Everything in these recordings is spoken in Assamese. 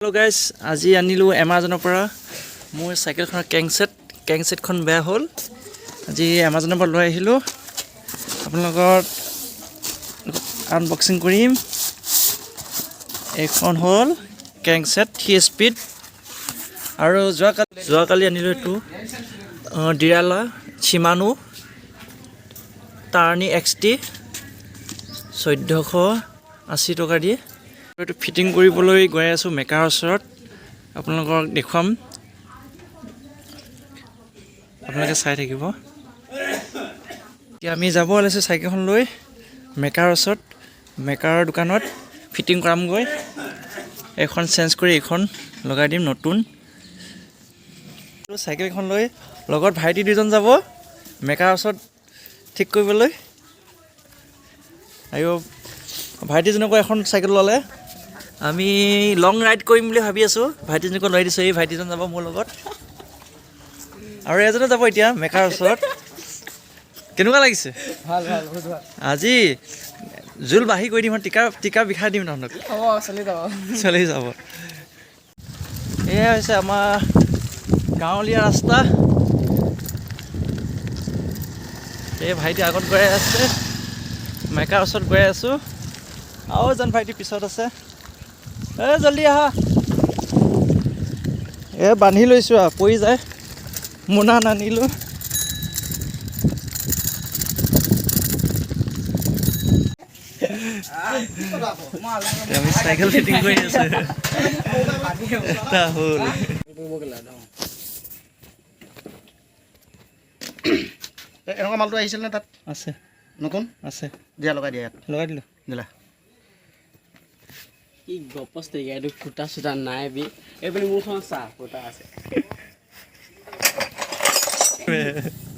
হেল্ল' গাইজ, আজি আনিলোঁ এমাজনৰ পৰা মোৰ চাইকেলখনৰ কেংছেট। কেংছেটখন বেয়া হ'ল, আজি এমাজনৰ পৰা লৈ আহিলোঁ। আপোনালোকৰ আনবক্সিং কৰিম। এইখন হ'ল কেংছেট 3 স্পীড। আৰু যোৱাকালি আনিলোঁ এইটো ডিৰালা চিমানো টাৰ্নি এক্স টি, 1480 টকা দি। এইটো ফিটিং কৰিবলৈ গৈ আছোঁ মেকাৰৰ ওচৰত। আপোনালোকক দেখুৱাম, আপোনালোকে চাই থাকিব। এতিয়া আমি যাব ওলাইছোঁ চাইকেলখন লৈ মেকাৰৰ ওচৰত। মেকাৰৰ দোকানত ফিটিং কৰামগৈ। এইখন চেঞ্জ কৰি এইখন লগাই দিম নতুন চাইকেলখন লৈ। লগত ভাইটি দুজন যাব মেকাৰ ওচৰত ঠিক কৰিবলৈ। আৰু ভাইটিজনকো এখন চাইকেল ল'লে। আমি লং ৰাইড কৰিম বুলি ভাবি আছোঁ। ভাইটিজনকো লৈ দিছোঁ। এই ভাইটিজন যাব মোৰ লগত আৰু এজনে যাব এতিয়া মেকাৰ ওচৰত। কেনেকুৱা লাগিছে? ভাল ভাল, বহুত ভাল। আজি জোল বাঢ়ি কৰি দিম, টিকা টিকা বিষাই দিম তহঁতক। হ'ব, চলি যাব। চলি যাব। এয়া হৈছে আমাৰ গাঁৱলীয়া ৰাস্তা। এই ভাইটি আগত গৈ আছে, মেকাৰ ওচৰত গৈ আছোঁ আৰু এজন ভাইটি পিছত আছে। এই জল্দি আহা। এই বান্ধি লৈছোঁ আৰু পৰি যায়। মোনা নানিলোঁ। আমি চাইকেল ফিটিং কৰি আছোঁ। এটা হ'ল। এনেকুৱা মালটো আহিছিল নে তাত? আছে। নতুন? আছে। দিয়া, লগাই দিয়া ইয়াত। লগাই দিলোঁ। দিলা? কি গপচ টেকা এইটো, ফুটা চুটা নাই বি। এইপিনে মোৰখন চাহ ফুটা আছে।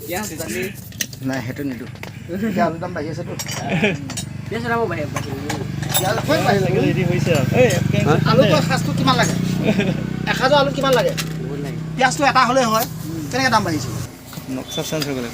পিঁয়াজ দালি। নাই, সেইটো নিদিওঁ। এতিয়া আলুৰ দাম বাঢ়ি আছেতো। পিঁয়াজ দামো বাঢ়ি বাঢ়ি। পিঁয়াজ আকৌ বাঢ়িলে। চাইকেল ৰেডি হৈছে আৰু এই আলু তই সাজটো কিমান লাগে? এসাঁজৰ আলু কিমান লাগে? বহুত লাগে। পিঁয়াজটো এটা হ'লেই হয়। কেনেকৈ দাম বাঢ়িছে? নক্সা চেঞ্জ হৈ গ'ল।